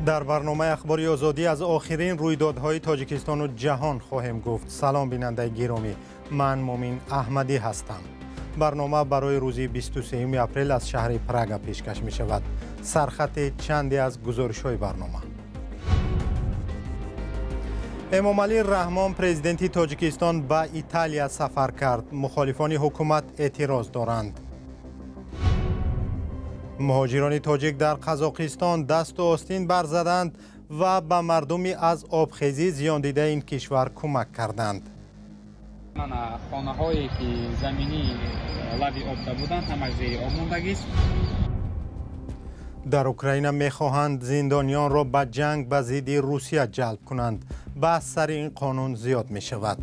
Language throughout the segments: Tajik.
Дар барномаи Ахбори Озодӣ аз охирин рӯйдодҳои Тоҷикистону ҷаҳон хоҳем гуфт. Салом, бинандаи гиромӣ. Ман Мумин Аҳмадӣ ҳастам. Барнома барои рӯзи 23 апрел аз шаҳри Прага пешкаш мешавад. Сархати чанде аз гузоришҳои барнома. Эмомалӣ Раҳмон, президенти Тоҷикистон, ба Италия сафар кард. Мухолифони ҳукумат эътироз доранд. Муҳоҷирони тоҷик дар Қазоқистон дасту остин барзаданд ва ба мардуми аз обхезӣ зиёндидаи ин кишвар кӯмак карданд. Хонаҳое ки заминӣ лаби обда буданд, ҳамаш зери об мондагист. Дар Украина мехоҳанд зиндониёнро ба ҷанг ба зидди Русия ҷалб кунанд. Баҳс сари ин қонун зиёд мешавад.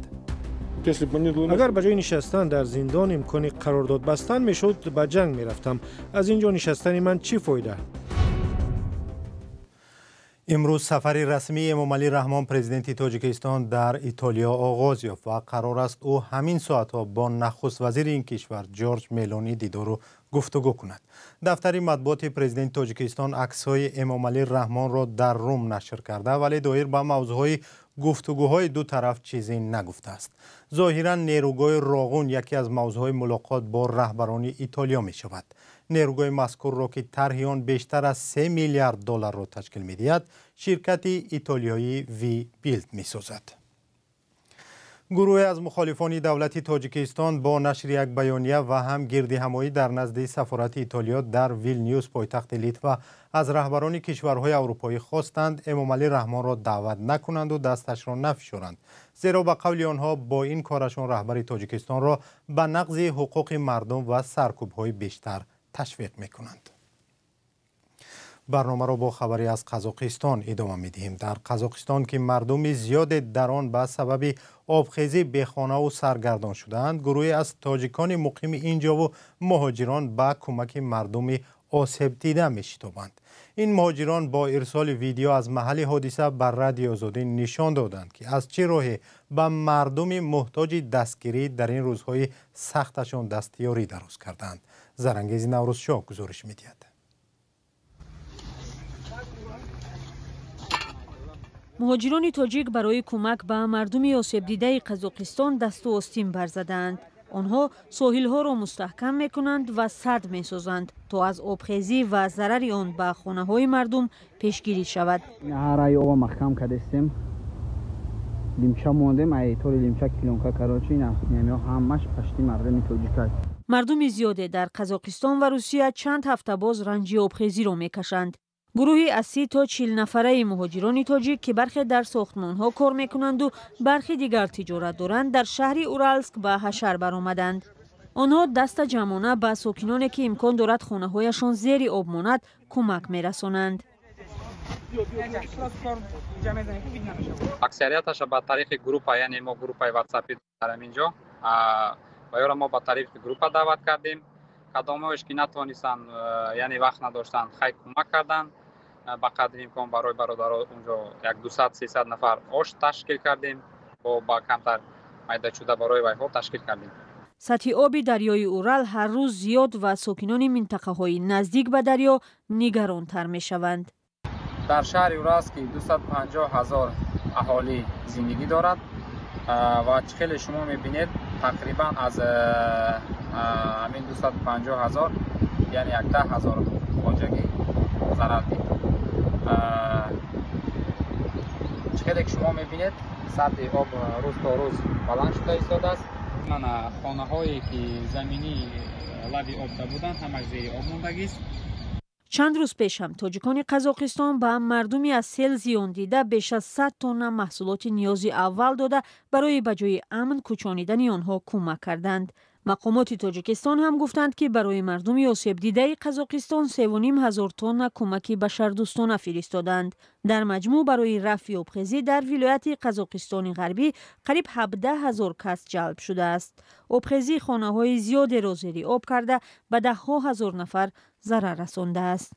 Агар ба ҷои нишастан дар зиндон имкони қарордод бастан мешуд, ба ҷанг мерафтам. Аз ин ҷо нишастани ман чӣ фоида? Имрӯз сафари расмии Эмомалӣ Раҳмон, президенти Тоҷикистон, дар Итолиё оғоз ёфт ва қарор аст ӯ ҳамин соатҳо бо нахуствазири ин кишвар Ҷорҷ Мелони дидору гуфтугӯ кунад. Дафтари матбуоти президенти Тоҷикистон аксҳои Эмомалӣ Раҳмонро дар Рум нашр карда, вале доир ба мавзӯъҳои гуфтугӯҳои ду тараф чизе нагуфтааст. Зоҳиран нерӯгоҳи Роғун яке аз мавзӯъҳои мулоқот бо раҳбарони Итолиё мешавад. Нерӯгоҳи мазкурро, ки тарҳи он бештар аз 3 миллиард долларро ташкил медиҳад, ширкати итолиёии Webuild месозад. Гурӯҳе аз мухолифони давлати Тоҷикистон бо нашри як баёния ва ҳам гирдиҳамоӣ дар назди сафорати Итолиё дар Вилнюс, пойтахти Литва, аз раҳбарони кишварҳои аврупоӣ хостанд Эмомалӣ Раҳмонро даъват накунанду дасташро нафишоранд, зеро ба қавли онҳо бо ин корашон раҳбари Тоҷикистонро ба нақзи ҳуқуқи мардум ва саркӯбҳои бештар ташвиқ мекунанд. Барномаро бо хабаре аз Қазоқистон идома медиҳем. Дар Қазоқистон, ки мардуми зиёде дар он ба сабаби обхезӣ бехонаву саргардон шудаанд, гурӯҳе аз тоҷикони муқими ин ҷову муҳоҷирон ба кӯмаки мардуми осебдида мешитобанд. Ин муҳоҷирон бо ирсоли видео аз маҳалли ҳодиса ба Радиои Озодӣ нишон доданд, ки аз чӣ роҳе ба мардуми муҳтоҷи дастгирӣ дар ин рӯзҳои сахташон дастёрӣ дароз карданд. Зарангези Наврӯзшоҳ гузориш медиҳад. Муҳоҷирони тоҷик барои кӯмак ба мардуми осебдидаи Қазоқистон дасту остин барзадаанд. Онҳо соҳилҳоро мустаҳкам мекунанд ва сад месозанд, то аз обхезӣ ва зарари он ба хонаҳои мардум пешгирӣ шавад. Ҳараи оба маҳкам кардестем, лимча мондем, айтори лимча килонка короче, ина ҳамаш пашти мардуми тоҷикай. Мардуми зиёде дар Қазоқистон ва Русия чанд ҳафта боз ранҷи обхезиро мекашанд. Гурӯҳи аз 30 то 40 нафараи муҳоҷирони тоҷик, ки бархе дар сохтмонҳо кор мекунанду бархи дигар тиҷорат доранд, дар шаҳри Уралск ба ҳашар баромаданд. Онҳо даста ҷамъона ба сокиноне, ки имкон дорад хонаҳояшон зери об монад, кӯмак мерасонанд. Аксарияташа ба тариқи группа, яъне мо группаи ватсапи дарам инҷо, ва ёро мо ба тариқи группа даъват кардем. Кадомҳоеш ки натавонистанд, яъне вақт надоштанд, хай кӯмак карданд. Ба қадри имкон барои бародаро унҷо як 200-300 нафар ош ташкил кардем, бо ба камтар майдачуда барои вайҳо ташкил кардем. Сатҳи оби дарёи Урал ҳар рӯз зиёд ва сокинони минтақаҳои наздик ба дарё нигаронтар мешаванд. Дар шаҳри Уралск ки 250 ҳазор аҳолӣ зиндагӣ дорад ва чӣ хеле шумо мебинед, тақрибан аз ҳамин 250 ҳазор, яъне 10 ҳазор хоҷагӣ зарар дид. Чӣ хеле ки шумо мебинед, сатҳи об рӯз то рӯз баланд шуда истодааст. Мана хонаҳое ки заминӣ лаби обда буданд, ҳамаш зери об мондагист. Чанд рӯз пеш ҳам тоҷикони Қазоқистон ба мардуми аз сел зиёндида беш аз 100 тонна маҳсулоти ниёзи аввал дода, барои ба ҷои амн кӯчонидани онҳо кӯмак карданд. Мақомоти Тоҷикистон ҳам гуфтанд, ки барои мардуми осебдидаи Қазоқистон 3,5 ҳазор тонна кӯмаки башардӯстона фиристоданд. Дар маҷмӯъ барои рафъи обхезӣ дар вилояти Қазоқистони ғарбӣ қариб 17 ҳазор кас ҷалб шудааст. Обхезӣ хонаҳои зиёдеро зери об карда, ба даҳҳо ҳазор нафар зарар расондааст.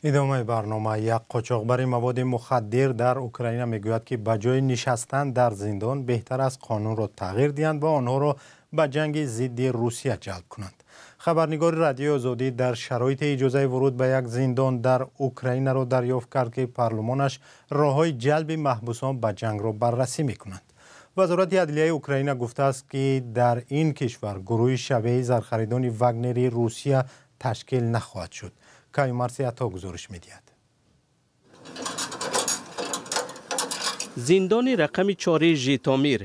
Идомаи барнома. Як қочоқбари маводи мухаддир дар Украина мегӯяд, ки ба ҷои нишастан дар зиндон беҳтар аст қонунро тағйир диҳанд ва онҳоро ба ҷанги зидди Русия ҷалб кунанд. Хабарнигори Радиои Озодӣ дар шароити иҷозаи вуруд ба як зиндон дар Украинаро дарёфт кард, ки парлумонаш роҳҳои ҷалби маҳбусон ба ҷангро баррасӣ мекунанд. Вазорати адлияи Украина гуфтааст, ки дар ин кишвар гурӯҳи шабеҳи зархаридони Вагнери Русия ташкил нахоҳад шуд. Каюмарси Ато гузориш медиҳад. Зиндони рақами 4 Житомир.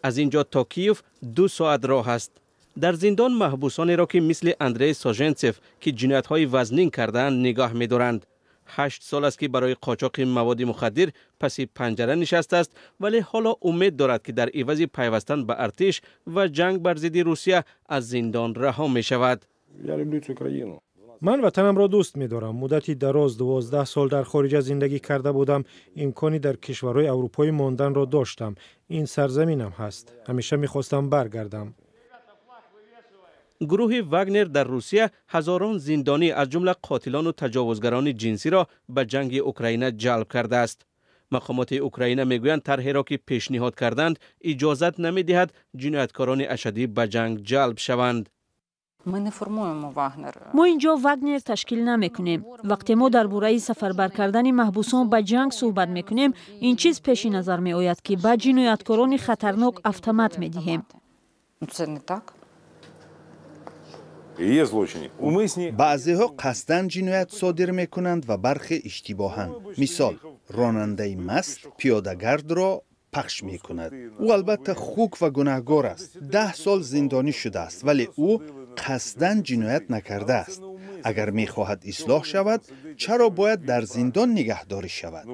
Аз ин ҷо то Киев 2 соат роҳ аст. Дар зиндон маҳбусонеро, ки мисли Андрей Соженцев, ки ҷиноятҳои вазнин кардаанд, нигоҳ медоранд. 8 сол аст, ки барои қочоқи маводи мухаддир паси панҷара нишастааст, вале ҳоло умед дорад, ки дар ивази пайвастан ба артиш ва ҷанг бар зидди Русия аз зиндон раҳо мешавад. Ман ватанамро дӯст медорам. Муддати дароз 12 сол дар хориҷа зиндагӣ карда будам. Имкони дар кишварҳои аврупоӣ монданро доштам. Ин сарзаминам ҳаст. Ҳамеша мехостам баргардам. Гурӯҳи Вагнер дар Русия ҳазорон зиндонӣ, аз ҷумла қотилону таҷовузгарони ҷинсиро ба ҷанги Украина ҷалб кардааст. Мақомоти Украина мегӯянд, тарҳеро, ки пешниҳод карданд, иҷозат намедиҳад ҷинояткорони ашаддӣ ба ҷанг ҷалб шаванд. Мо инҷо Вагнер ташкил намекунем. Вақте мо дар бораи сафарбар кардани маҳбусон ба ҷанг суҳбат мекунем, ин чиз пеши назар меояд, ки ба ҷинояткорони хатарнок автомат медиҳем. Баъзеҳо қасдан ҷиноят содир мекунанд ва бархе иштибоҳан. Мисол, ронандаи маст пиёдагардро пахш мекунад. Ӯ албатта хук ва гунаҳгор аст. 10 сол зиндонӣ шудааст, вале ӯ қасдан ҷиноят накардааст. Агар мехоҳад ислоҳ шавад, чаро бояд дар зиндон нигаҳдорӣ шавад?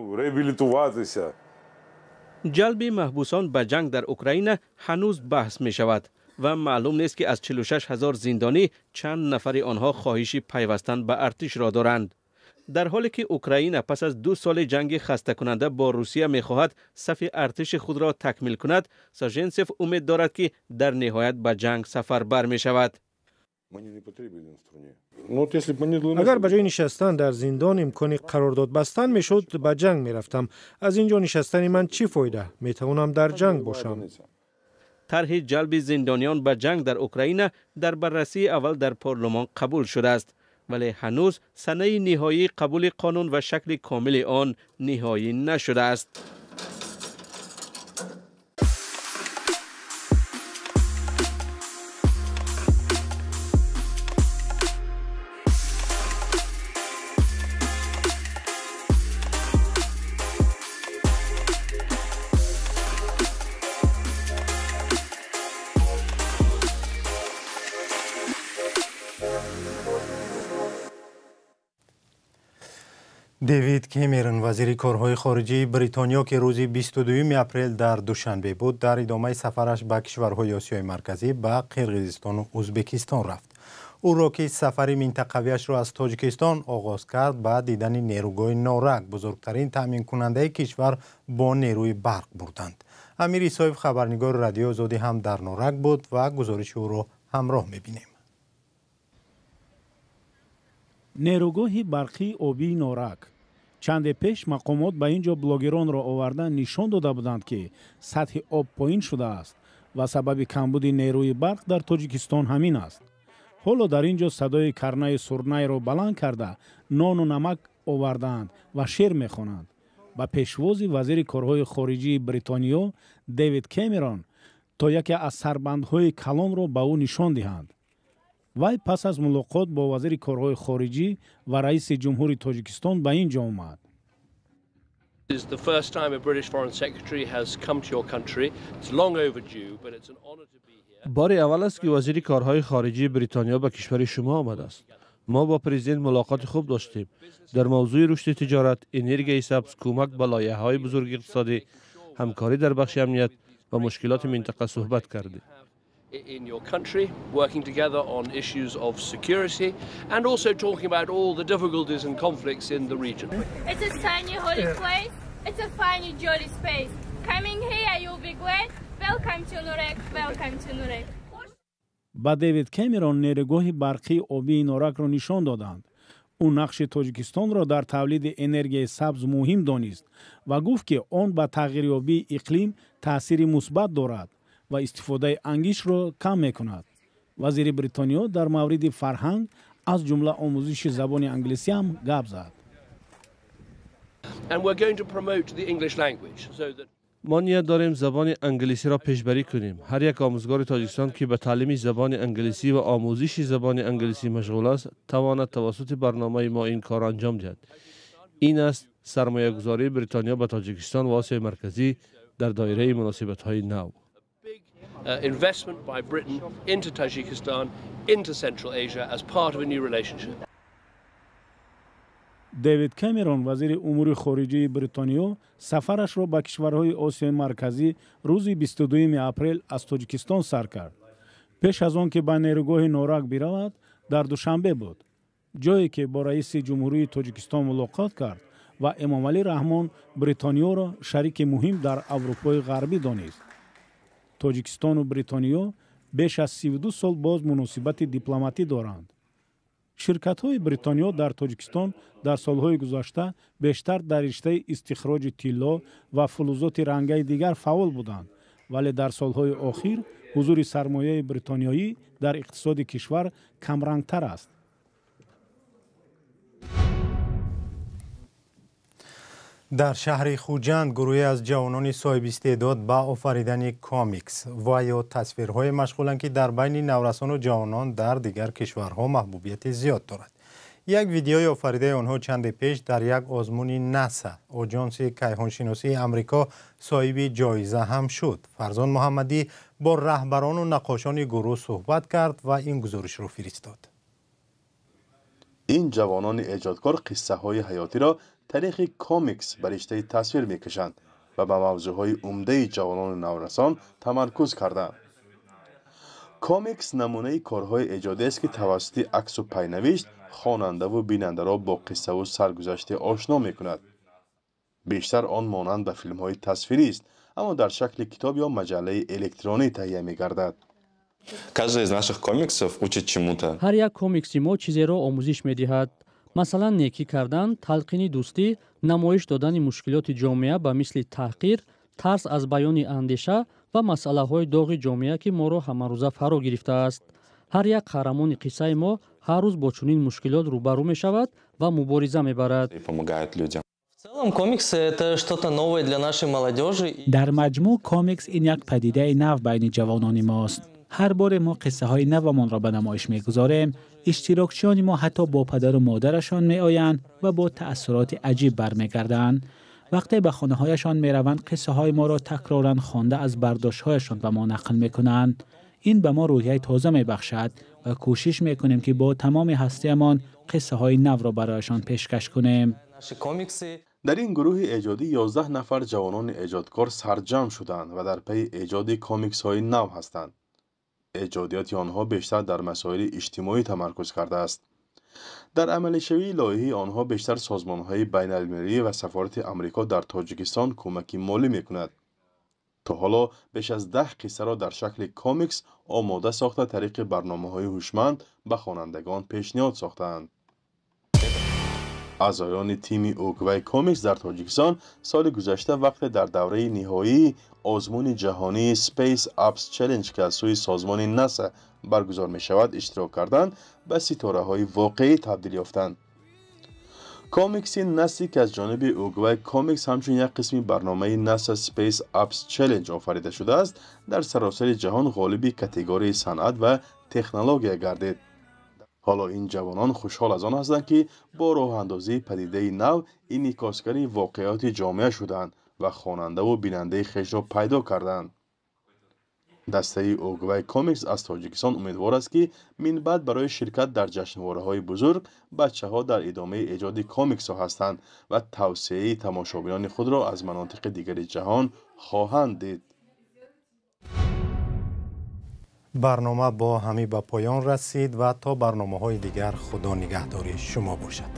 Ҷалби маҳбусон ба ҷанг дар Украина ҳанӯз баҳс мешавад ва маълум нест, ки аз 46 ҳазор зиндонӣ чанд нафари онҳо хоҳиши пайвастан ба артишро доранд. Дар ҳоле ки Украина пас аз 2 соли ҷанги хастакунанда бо Русия мехоҳад сафи артиши худро такмил кунад, Соженцев умед дорад, ки дар ниҳоят ба ҷанг сафарбар мешавад. Агар ба ҷои нишастан дар зиндон имкони қарордод бастан мешуд, ба ҷанг мерафтам. Аз ин ҷо нишастани ман чӣ фоида? Метавонам дар ҷанг бошам. Тарҳи ҷалби зиндониён ба ҷанг дар Украина дар баррасии аввал дар парлумон қабул шудааст, вале ҳанӯз санаи ниҳоии қабули қонун ва шакли комили он ниҳоӣ нашудааст. Дэвид Кэмерон, вазири корҳои хориҷии Бритониё, ки рӯзи 22 апрел дар Душанбе буд, дар идомаи сафараш ба кишварҳои Осиёи Марказӣ ба Қирғизистону Ӯзбекистон рафт. Ӯро, ки сафари минтақавиашро аз Тоҷикистон оғоз кард, ба дидани нерӯгоҳи Норак, бузургтарин таъминкунандаи кишвар бо нерӯи барқ бурданд. Амир Исоев, хабарнигори Радиои Озодӣ, ҳам дар Норак буд ва гузориши ӯро ҳамроҳ мебинем. Нерӯгоҳи барқии обии Норак. Чанде пеш мақомот ба ин ҷо блогеронро оварда нишон дода буданд, ки сатҳи об поин шудааст ва сабаби камбуди нерӯи барқ дар Тоҷикистон ҳамин аст. Ҳоло дар ин ҷо садои карнаю сурнайро баланд карда, нону намак овардаанд ва шеър мехонанд. Ба пешвози вазири корҳои хориҷии Бритониё Дэвид Кэмерон то яке аз сарбандҳои калонро ба ӯ нишон диҳанд. Вай пас аз мулоқот бо вазири корҳои хориҷӣ ва раиси ҷумҳури Тоҷикистон ба ин ҷо омад. Бори аввал аст, ки вазири корҳои хориҷии Бритониё ба кишвари шумо омадааст. Мо бо президент мулоқоти хуб доштем. Дар мавзӯи рушди тиҷорат, энергияи сабз, кӯмак ба лоиҳаҳои бузурги иқтисодӣ, ҳамкорӣ дар бахши амният ва мушкилоти минтақа суҳбат кардем. In your country, working together on issues of security and also talking about all the difficulties and conflicts in the region. It's a sunny holy place. It's a funny jolly space. Coming here you'll be glad. Welcome to Nurek. Welcome to Nurek. Ба Дэвид Кэмерон нерӯгоҳи барқии обии Норакро нишон доданд. Ӯ нақши Тоҷикистонро дар тавлиди энергияи сабз муҳим донист ва гуфт, ки он ба тағйирёбии иқлим таъсири мусбат дорад ва истифодаи ангишро кам мекунад. Вазири Бритониё дар мавриди фарҳанг, аз ҷумла омӯзиши забони англисӣ ҳам гап зад. And we're going to promote the English language so that Мо ният дорем забони англисиро пешбарӣ кунем. Ҳар як омӯзгори Тоҷикистон, ки ба таълими забони англисӣ ва омӯзиши забони англисӣ машғул аст, тавонад тавассути барномаи мо ин корро анҷом диҳад. Ин аст сармоягузории Бритониё ба Тоҷикистон ва Осиёи Марказӣ дар доираи муносибатҳои нав. Investment by Britain into Tajikistan, into Central Asia as part of a new relationship. Дэвид Кэмерон, вазири умури хориҷии Бритониё, сафарашро ба кишварҳои Осиёи Марказӣ рӯзи 22 апрел аз Тоҷикистон сар кард. Пеш аз он ки ба нерӯгоҳи Норак биравад, дар Душанбе буд, ҷое ки бо раиси Ҷумҳурии Тоҷикистон мулоқот кард ва Эмомалӣ Раҳмон Бритониёро шарики муҳим дар Аврупои Ғарбӣ донист. Тоҷикистону Бритониё беш аз 32 сол боз муносибати дипломатӣ доранд. Ширкатҳои Бритониё дар Тоҷикистон дар солҳои гузашта бештар дар риштаи истихроҷи тилло ва фулузоти рангаи дигар фаъол буданд, вале дар солҳои охир ҳузури сармояи бритониёӣ дар иқтисоди кишвар камрангтар аст. Дар шаҳри Хуҷанд гурӯҳе аз ҷавонони соҳибистеъдод ба офаридани комикс ва ё тасвирҳое машғуланд, ки дар байни наврасону ҷавонон дар дигар кишварҳо маҳбубияти зиёд дорад. Як видеои офаридаи онҳо чанде пеш дар як озмуни НАСА, оҷонси кайҳоншиносии Амрико, соҳиби ҷоиза ҳам шуд. Фарзон Муҳаммадӣ бо раҳбарону наққошони гурӯҳ суҳбат кард ва ин гузоришро фиристод. Ин ҷавонони эҷодкор қиссаҳои ҳаётиро тариқи комикс ба риштаи тасвир мекашанд ва ба мавзӯъҳои умдаи ҷавонону наврасон тамаркуз карданд. Комикс намунаи корҳои эҷодиест, ки тавассути аксу пайнавишт хонандаву бинандаро бо қиссаву саргузаште ошно мекунад. Бештар он монанд ба филмҳои тасвирист, аммо дар шакли китоб ё маҷаллаи электронӣ таҳия мегардад. Каждый из наших комиксов учит чему-то. Ҳар як комикси мо чизеро омӯзиш медиҳад. Масалан, некӣ кардан, талқини дӯстӣ, намоиш додани мушкилоти ҷомеа ба мисли таҳқир, тарс аз баёни андеша ва масъалаҳои доғи ҷомеа, ки моро ҳамарӯза фаро гирифтааст. Ҳар як қаҳрамони қиссаи мо ҳар рӯз бо чунин мушкилот рӯбарӯ мешавад ва мубориза мебарад. И помогает людям. В целом комиксы — это что-то новое для нашей молодежи. Дар маҷмӯъ комикс ин як падидаи нав байни ҷавонони мост. Ҳар боре мо қиссаҳои навамонро ба намоиш мегузорем, иштирокчиёни мо ҳатто бо падару модарашон меоянд ва бо таассуроти аҷиб бармегарданд. Вақте ба хонаҳояшон мераванд, қиссаҳои моро такроран хонда, аз бардоштҳояшон ба мо нақл мекунанд. Ин ба мо рӯҳияи тоза мебахшад ва кӯшиш мекунем, ки бо тамоми ҳастиямон қиссаҳои навро барояшон пешкаш кунем. Наши комиксы. Дар ин гурӯҳи эҷодӣ 11 нафар ҷавонони эҷодкор сарҷамъ шудаанд ва дар пайи эҷоди комиксҳои нав ҳастанд. Эҷодиёти онҳо бештар дар масоили иҷтимоӣ тамаркуз кардааст. Дар амалишавии лоиҳаи онҳо бештар созмонҳои байналмилалӣ ва сафорати Амрико дар Тоҷикистон кӯмаки молӣ мекунад. То ҳоло беш аз 10 қиссаро дар шакли комикс омода сохта, тариқи барномаҳои ҳушманд ба хонандагон пешниҳод сохтаанд. Аъзоёни тими Угвай Комикс дар Тоҷикистон соли гузашта вақте дар давраи ниҳоии озмуни ҷаҳонии Space Apps Challenge, ки аз сӯи созмони НАСА баргузор мешавад, иштирок карданд, ба ситораҳои воқеӣ табдил ёфтанд. Комикси Наси, ки аз ҷониби Угвай Комикс ҳамчун як қисми барномаи NASA Space Apps Challenge офарида шудааст, дар саросари ҷаҳон ғолиби категорияи санъат ва технология гардид. Ҳоло ин ҷавонон хушҳол аз он ҳастанд, ки бо роҳандозии падидаи нав инъикосгари воқеиёти ҷомеа шуданд ва хонандаву бинандаи хешро пайдо карданд. Дастаи Угвай Комикс аз Тоҷикистон умедвор аст, ки минбаъд барои ширкат дар ҷашнвораҳои бузург бачаҳо дар идомаи эҷоди комиксҳо ҳастанд ва тавсеаи тамошобинони худро аз манотиқи дигари ҷаҳон хоҳанд дид. Барнома бо ҳамин ба поён расид ва то барномаҳои дигар Худо нигаҳдори шумо бошад.